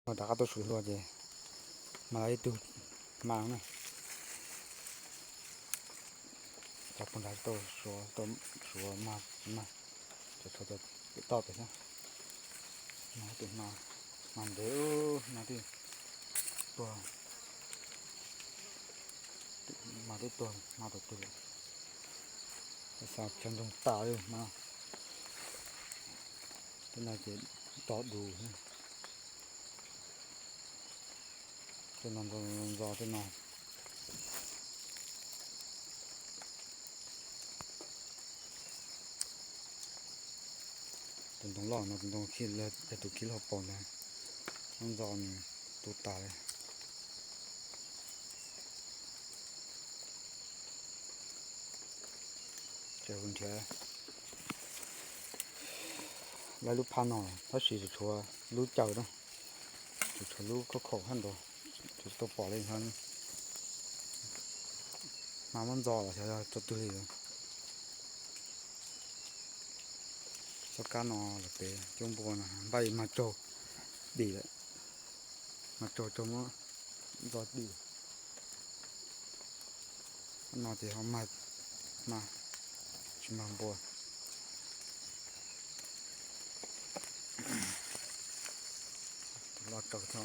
Rov qab tuaj suav hlua ces mag tau ib tug hma na. Cov puag nrad tau suav, tau suav mag, tsis mag, cov tshuav cov pem toj pem xwb. Mag ib tug hma, hma ntev, hma twb tuag, hma twb tuag, hma tau twg lawm. Xav chaw ntoo tas li hma. Tej no ces do dus. Tej no ntxo tej no. Tus ntoo loj no, tus ntoo, tus khib loj paus ntawd, ntxo nws tu tas li. Ces kuv nrhiav lawv lub phab no tab sis tsuas tshuav lub caws na, tsuas tshuav lub khob khaum hab nrad, tsuas tsis tau pom li. Hma muab ntxo los xyov yog txog twg li. Txoj kab no los pem cov npua no npaj mag raug dim lawm, mag raug raug muab ntxo dim. No ces ho mag, mag, tsis mag npua. Loj tau tho.